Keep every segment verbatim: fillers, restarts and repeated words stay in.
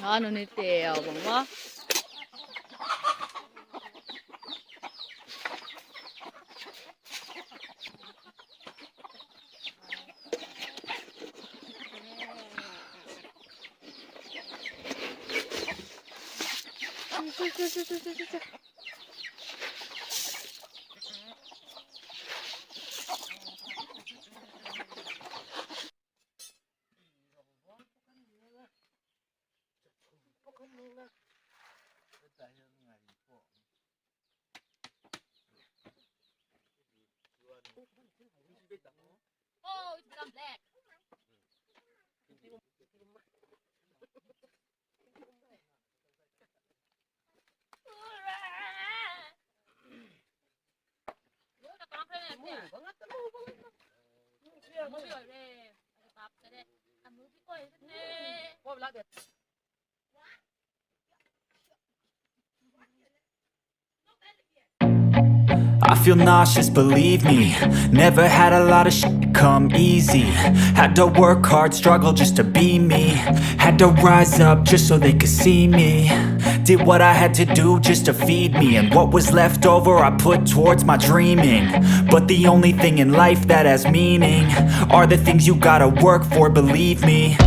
Anu ni teu bang ma. Oh, it's become black. I feel nauseous, believe me. Never had a lot of shit come easy. Had to work hard, struggle just to be me. Had to rise up just so they could see me. Did what I had to do just to feed me. And what was left over, I put towards my dreaming. But the only thing in life that has meaning are the things you gotta work for, believe me.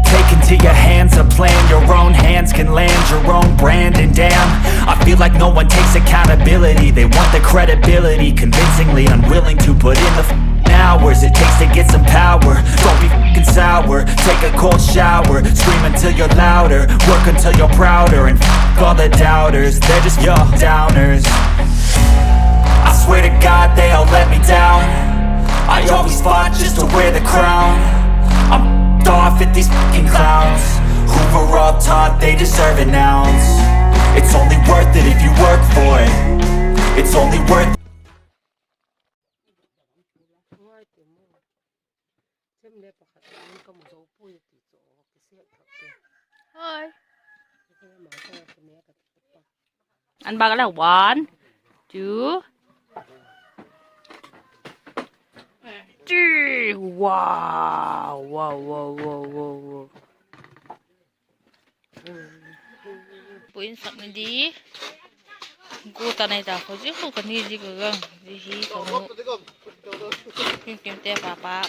Take into your hands a plan, your own hands can land your own brand. And damn, I feel like no one takes accountability. They want the credibility, convincingly unwilling to put in the f- hours it takes to get some power. Don't be fucking sour, take a cold shower, scream until you're louder, work until you're prouder, and f- all the doubters, they're just your downers. I swear to God they all let me down. I always fought just to wear the crown. I'm f- off at these fucking clowns who were all taught they deserve an ounce. It's only worth it if you work for it. It's only worth Hoi. An bak la, one, two, three. Wow, wow, wow, wow, wow, wow. Pu in sak ni di. Gu ta nei ta kho zi khu ka ni zi ka gang zi hi ka mu. Kim kim te pa pa.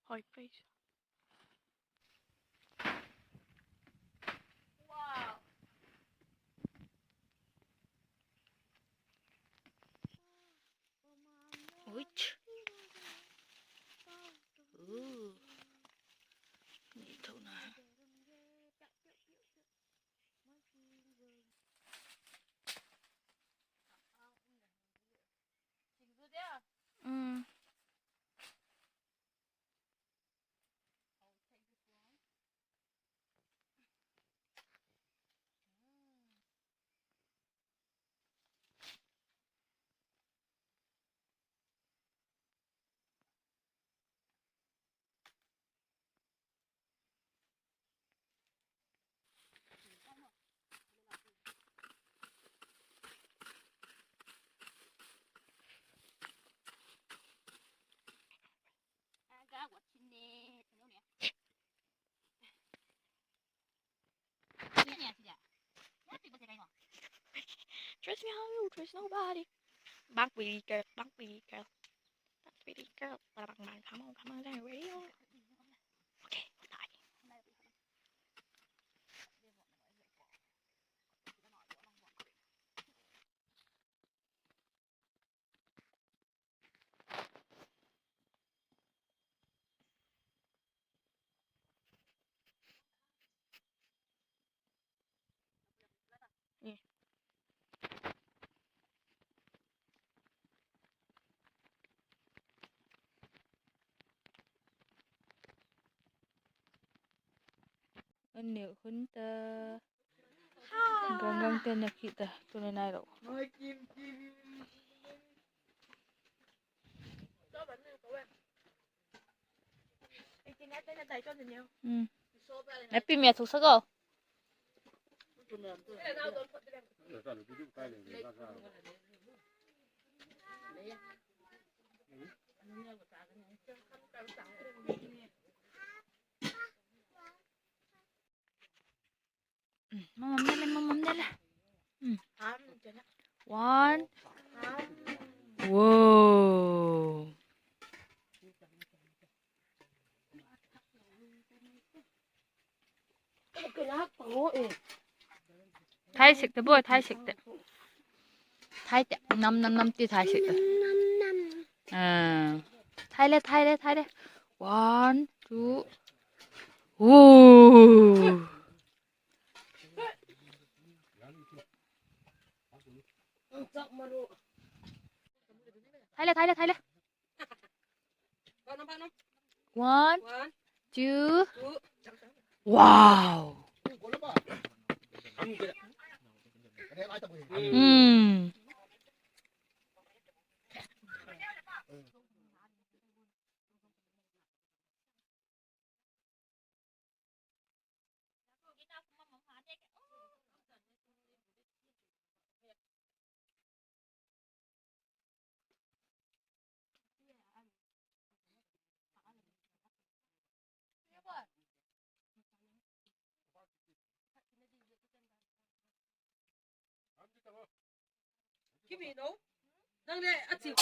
Hoi, please. Wow. Uits. Ooh. Ni tho na. Mm. There's nobody. Bang pretty girl, bang pretty girl, bang pretty girl. Bang, bang, bang, come on, come on, come on, where you? Okay, bye. An neu hun ta. Ganggangte na khit ta, tuni nai lo. Hmm. Happy mi a thuk sa ko. Mamam nele, mamam nele. Hmm. One. Wow. Thai sek te boi, thai sek te. Thai te, nam, nam, nam ti thai sek te. Ah. Thai le, thai le, thai le. One, two. Ooh. Thai le, thai le, thai le. One, two. Wow. Hmm. Kimi no? Nang le a chi.